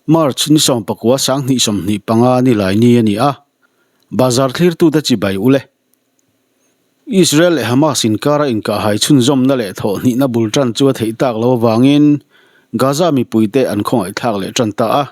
March ni 19 2025 ni lai ni a ni a, bazar thlirtute chibai ule. Israel leh Hamas inkara inkahhai chhunzawmna leh thawhhnihna bul tan chu a theih tak lo avangin Gaza mipuite an khawngaihthlak leh tan ta a.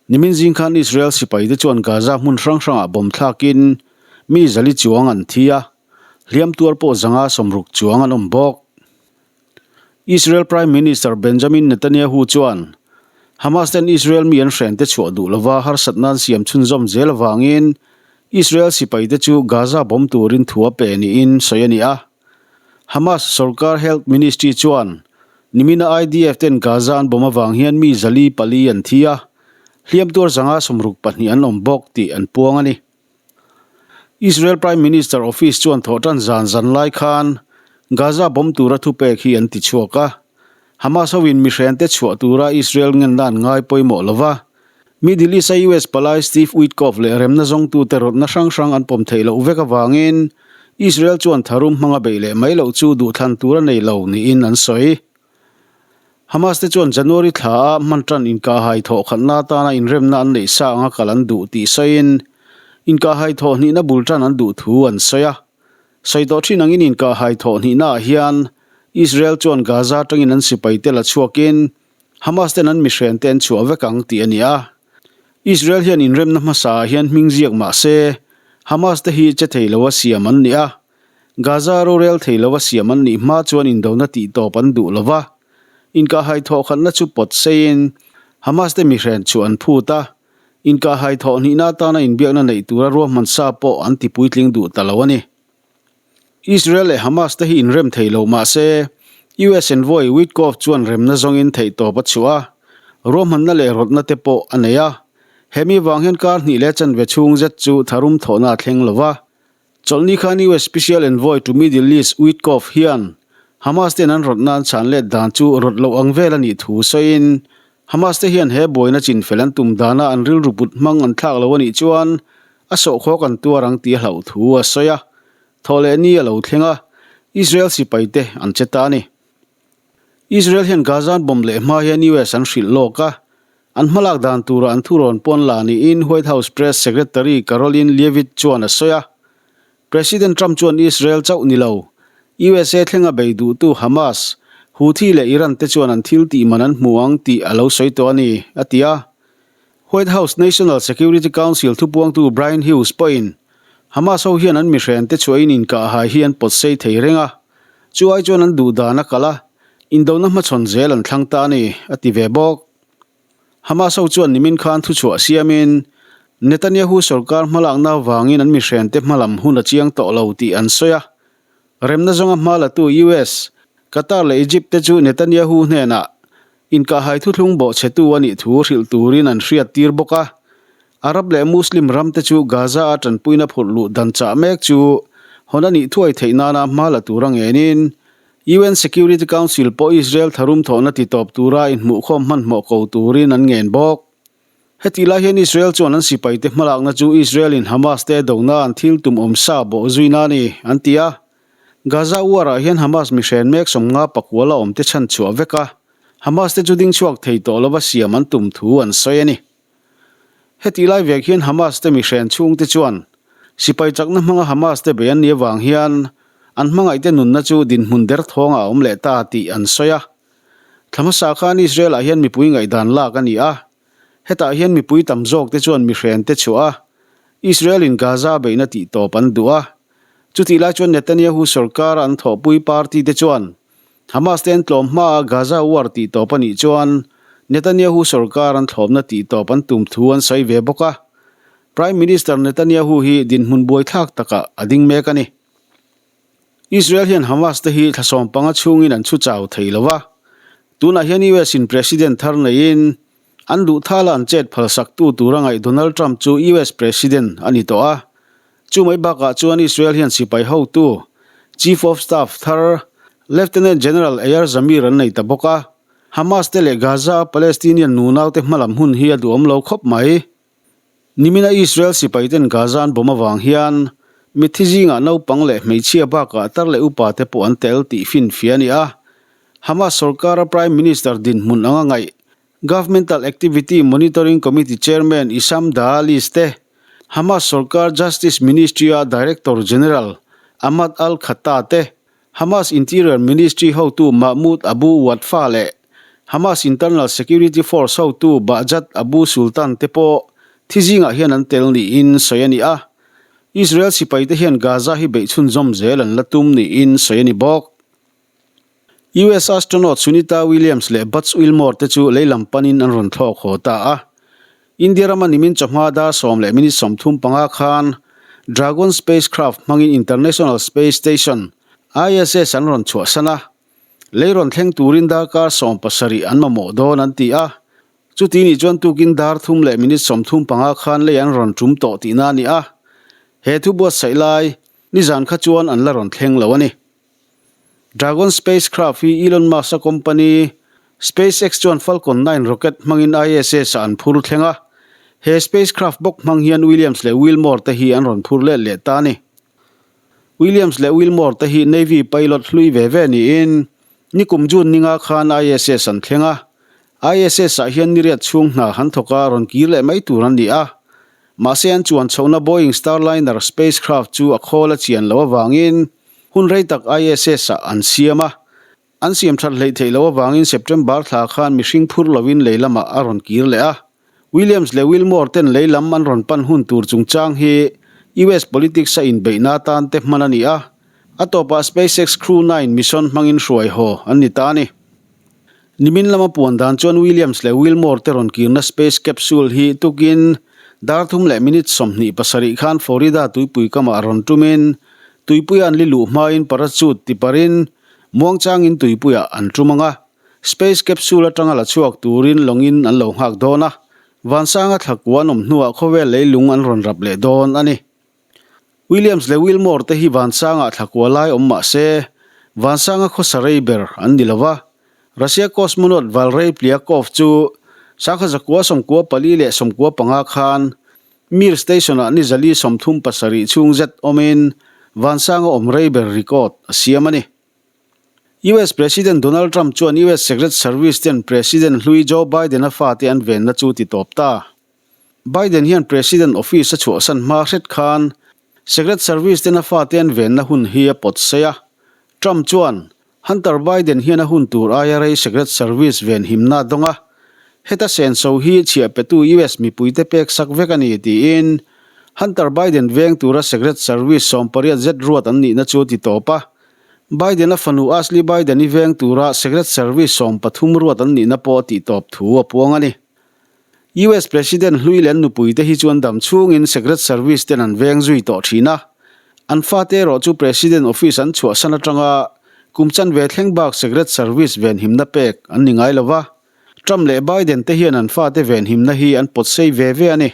Nimin zing khan Israel sipaite chuan Gaza hmun hrang hrangah bomb thlakin mi zali chuang an thi a, hliam tuar pawh zanga 60 chuang an awm bawk. Israel Prime Minister Benjamin Netanyahu chuan Hamas ten Israel mi an hrente chhuah duh lova harsatna an siam chhunzawm zel avangin Israel sipaite chu Gaza bomb turin thu a pe niin sawi a ni a. Hamas sorkar Health Ministry chuan nimina IDF ten Gaza an bomb avang hian mi 404 an thi a, hliam tuar 162 an awm bawk tih an puang a ni. Israel Prime Minister Office chuan thawhtan zan zan lai khan Gaza bomb tura thupek hi an ti chhuak a. Hamas hoin mihrente chhuah tura Israel ngenna an ngai pawimawh lo va. Middle East-a US palai Steve Witkoff leh remna zawngtute rawtna hrang hrang an pawm theih loh vek avangin Israel chuan tharum hmanga beih leh mai loh chu duhthlan tur a nei lo niin an sawi. Hamas te chuan January thla ah hman tan inkahhai thawh khatna atana inremna an neih sa anga kal an duh tih sawiin inkahhai thawh hnihna bul tan an duh thu an sawi a. Sawi tawh thin angin inkahhai thawh hnihna ah hian Israel chuan Gaza atangin an sipai te la chhuakin Hamas ten an mihren te an chhuah vek ang tih a ni a. Israel hian inremna hmasa ah hian hming ziak mah se Hamas te hi che thei lo a siam an ni a. Gaza rorel thei lova siam an nih hma chuan indona tih tawp an duh lova, inkahhai thawhkhatna chu pawt seiin Hamas te mihren chu an phut a, inkahhai thawh hnihna atana inbiakna neih tura ruahman sa pawh an ti puitling duh ta lo a ni. Israel leh Hamas te hi inrem thei lo mah se, US envoy Witkoff chuan remna zawngin theihtawp a chhuah a, ruahmanna leh rawtna te pawh a nei a. Hemi vang hian kar hnih leh chanve chhung zet chu tharum thawhna a thleng lova, Chawlhni khan US Special Envoy to Middle East Witkoff hian Hamas ten an rawtna an chhan let dan chu rawt loh ang vel a nih thu sawiin Hamas te hian he buaina chinfel an tum dana an rilru put hmang an thlak lo a nih chuan a sawhkhawk an tuar ang tih a hlauh thu a sawi a. Thawhleh ni a lo thleng a, Israel sipai te an che ta a ni. Israel hian Gaza an bomb leh hma hian US an hrilh lawk a, an hmalak dan tura an thurawn pawn la niin White House Press Secretary Karoline Leavitt chuan a sawi a. President Trump chuan Israel chauh ni lo, USA thlenga bei duhtu Hamas, Houthi leh Iran te chuan an thil tih man an hmu ang tih a lo sawi tawh a ni, a ti a. White House National Security Council thupuangtu Brian Hughes pawhin Hamas ho hian an mihren te chhuahin inkahhai hi an pawt sei thei reng a, chu ai chuan an duh dan a kal a, indona hmachhawn zel an thlang ta a ni, a ti ve bawk. Hamas ho chuan nimin khan thuchhuah siamin Netanyahu sorkar hmalakna avangin an mihren te hmalam hun a chiang tawh lo tih an sawi a, remna zawnga hma latu US, Qatar leh Egypt te chu Netanyahu hnenah inkahhai thuthlung bawhchhetu a nih thu hrilh turin an hriat tir bawk a. Arab leh Muslim ram te chu Gaza-a tanpuina phurh luh dan chah mek chu hawn a nih thuai theih nana hma la tura ngenin UN Security Council pawh Israel tharum thawhna titawp tura inhmuhkhawm hmanhmawh ko turin an ngen bawk. Hetih lai hian Israel chuan an sipaite hmalakna chu Israel-in Hamas te dona an thil tum awm sa bawh zuina a ni, an ti a. Gaza war-ah hian Hamas mihren mek 59 a awmte chhan chhuah vek a, Hamas te chu ding chhuak thei tawh lova siam an tum thu an sawi a ni. Hetih lai vek hian Hamas te mihren chhungte chuan sipai chakna hmanga Hamas te bei an nih avang hian an hmangaihte nunna chu dinhmun derthawngah a awm leh ta tih an sawi a. Thla hmasa khan Israel-ah hian mipui ngaihdan lak a ni a, hetah hian mipui tam zawk te chuan mihren te chhuah a, Israel-in Gaza beihna tih tawp an duh a. Chutih lai chuan Netanyahu sorkara an thawhpui party te chuan Hamas te an tlawm hmaa Gaza war tih tawp a nih chuan Netanyahu sorkar an thlawmna tih tawp an tum thu an sawi ve bawk a. Prime Minister Netanyahu hi dinhmun buaithlak takah a ding mek a ni. Israel hian Hamas te hi thla 15 chhungin an chhu chau thei lo va, tunah hian US in President thar neiin an duh thala an chet phalsak tu tura ngaih Donald Trump chu US President a ni tawh a. Chu mai bakah chuan Israel hian sipai hotu, Chief of Staff, thar Lieutenant General Eyal Zamir an nei ta bawk a. Hamas te leh Gaza a Palestinian nunaute hmalam hun hi a duhawm lo khawp mai. Nimina Israel sipaiten Gaza an bomb avang hian mitthi zingah naupang leh hmeichhia bakah tar leh upa te pawh an tel tih finfia a ni a. Hamas sorkara Prime Minister dinhmun anga ngaih. Governmental Activity Monitoring Committee Chairman Issam Daalis te, Hamas sorkar Justice Ministry-a Director General Ahmad al-Khatta te, Hamas Interior Ministry hotu Mahmoud Abu Watfa leh Hamas Internal Security Force hotu Bahjat Abu Sultan te pawh thi zingah hian an tel niin sawi a ni a. Israel sipaite hian Gaza hi beih chhunzawm zel an la tum niin sawi a ni bawk. US astronaut Sunita Williams leh Butch Wilmore te chu lei lam panin an rawn thlawk haw ta a. India rama nimin chawhma dar sawm leh minute 35 khan Dragon spacecraft hmangin International Space Station, ISS, an rawn chhuahsan a. Lei rawn thleng turin darkar 17 an mamawh dawn an ti a. Chuti nih chuan tukin dar thum leh minute 35 khan lei an rawn tum tawh tihna a ni a. He thu buatsaih lai, nizan kha chuan an la rawn thleng lo a ni. Dragon spacecraft hi Elon Musk-a company SpaceX chuan Falcon 9 rocket hmangin ISS-ah an phur thleng a. He spacecraft bawk hmang hian Williams leh Wilmore te hi an rawn phur let leh ta a ni. Williams leh Wilmore te hi Navy pilot hlui ve ve niin nikum June ninga khan ISS an thleng a. ISS-ah hian niriat chhung hna han thawk a, rawn kir leh mai tur an ni a. Mahse an chuan chhohna Boeing Starliner spacecraft chu a khawl a chian loh avangin Hun rei tak ISS-ah an siam a, an siam that hleih theih loh avangin September thla khan mihring phur lovin lei lamah a rawn kir leh a. Williams leh Wilmore ten lei lam an rawn pan hun tur chungchang hi US politics-a inbeihna atan te hman a ni a, a tawpah SpaceX Crew 9 mission hmangin hruai haw an ni ta a ni. Nimin lama puan dan chuan Williams leh Wilmore te rawn kirna space capsule hi tukin dar thum leh minute 27 khan Florida tuipui kamah rawn tumin tuipuia an li luh hmain parachute ti parin muangchangin tuipuiah an tum ang a. Space capsule atanga la chhuak turin lawngin an lo nghak dawn a, vansanga thlakua an awm hnuah khawvel leilung an rawn rap leh dawn a ni. Williams leh Wilmore te hi vansangah thlakua lai awm mah se, vansanga khawsa rei ber an ni lo va. Russia cosmonaut Valery Pliakov chu sangha zakua 94 le 95 khan Mir station-ah ni zali 37 chhung zet awmin vansanga awm rei ber record a siam a ni. US President Donald Trump chuan US Secret Service ten President hlui Joe Biden-a fate an venna chu ti tawp ta. Biden hian President office a chhuahsan hma hret khan Secret Service ten a fate an venna hun hi a pawt sei a. Trump chuan Hunter Biden hian a hun tur aia rei Secret Service venhimna a dawng a, heta senso hi chhiah petu US mipuite pek sak vek a ni tiin Hunter Biden veng tura Secret Service 18 zet ruat an nihna chu a ti tawp a. Biden-a fanu Ashley Biden-i veng tura Secret Service 13 ruat an nihna pawh a tihtawp thu a puang a ni. US President hlui leh an nupui te hi chuan dam chhungin Secret Service ten an veng zui tawh thin a. An fate erawh chu President office an chhuahsan atanga kum chanve thleng bak Secret Service venhimna pek an ni ngai lo va. Trump leh Biden te hian an fate venhimna hi an pawt sei ve ve a ni.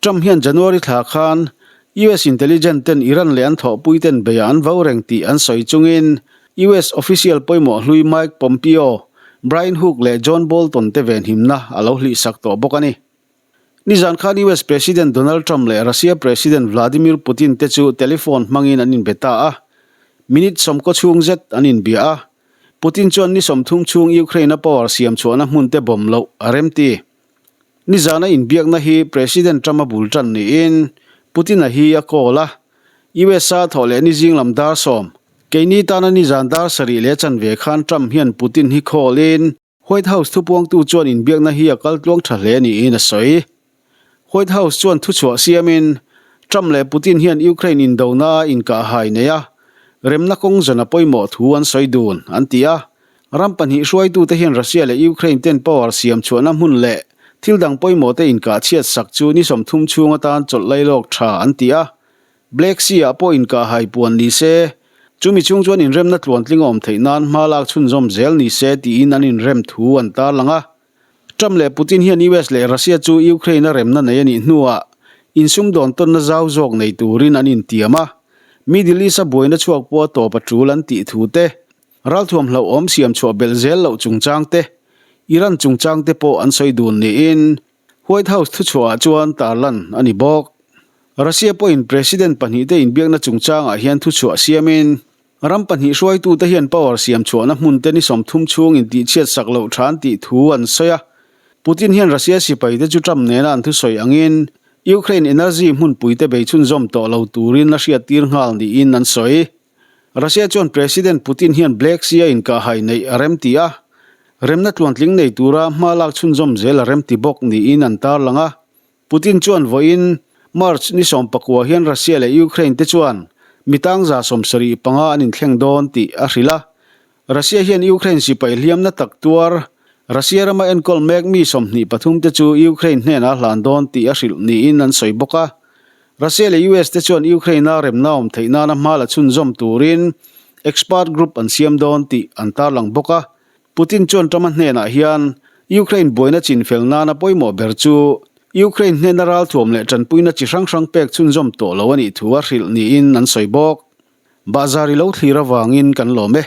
Trump hian January thla khan US intelligence ten Iran leh an thawhpui ten beiah an vo reng tih an sawi chungin US official pawimawh hlui Mike Pompeo, Brian Hook leh John Bolton te venhimna a lo hlihsak tawh bawk a ni. Nizan khan US President Donald Trump leh Russia President Vladimir Putin te chu telephone hmangin an inbe ta a, minute sawmkaw chhung zet an inbia a. Putin chuan ni 30 chhung Ukraine-a power siam chhuahna hmun te bomb loh a remti. Nizana inbiakna hi President Trump-a bul tan niin Putin-a hi a call a, US-a thawh leh ni zing lam dar 10, keini tana nizan dar sarih leh chanve khan Trump hian Putin hi call-in White House thupuangtu chuan inbiakna hi a kal tluang tha hle niin a sawi. White House chuan thuchhuah siamin Trump leh Putin hian Ukraine indona a inkahhai nei a, remna kawng zan a pawimawh thu an sawi dun, an ti a. Ram pahnih hruaitute hian Russia leh Ukraine ten power siam chhuahna hmun leh thil dang pawimawh te inkah chhiat sak chu ni 30 chhung atan chawlh lailawk tha an ti a. Black Sea ah pawh inkah hai puan ni se, chumi chhung chuan inremna tluantling a awm theih nan hma lak chhunzawm zel ni se tiin an inrem thu an tarlang a. Trump leh Putin hian US leh Russia chu Ukraine a remna nei a nih hnuah insumdawn tawnna zau zawk nei turin an intiam a, Middle East a buaina chhuak pawh a tawp a tul an tih thu te, Ralthuam hlauhawm siam chhuah belh zel loh chungchang te, Iran chungchang te pawh an sawi dun niin White House thuchhuahah chuan tarlan a ni bawk. Russia pawhin President pahnihte inbiakna chungchangah hian thuchhuah siamin ram pahnih hruaitute hian power siam chhuahna hmunte ni 30 chhung intihchhiat sak loh tha an tih thu an sawi a. Putin hian Russia sipaite chu Trump nena an thusawi angin Ukraine energy hmunpuite bei chhunzawm tawh lo turin a hriattir nghal niin an sawi. Russia chuan President Putin hian Black Sea-a inkahhai neih a remti a, remna tluantling nei tura hma lak chhunzawm zel a remti bawk niin an tarlang a. Putin chuan vawiin March ni 19 hian Russia leh Ukraine te chuan mi tangza 75 an inthleng dawn tih a hrilh a. Russia hian Ukraine sipai hliamna tak tuar Russia rama enkawl mek mi 23 te chu Ukraine hnenah a hlan dawn tih a hrilh niin an sawi bawk a. Russia leh US te chuan Ukraine-a remna awm theih nana hma la chhunzawm turin expert group an siam dawn tih an tarlang bawk a. Putin chuan Trump-a hnenah hian Ukraine buaina chinfel nana pawimawh ber chu Ukraine hnena ralthuam leh tanpuina chi hrang hrang pek chhunzawm tawh lo a nih thu a hrilh niin an sawi bawk. Bahzar i lo thlir avangin kan lawm e.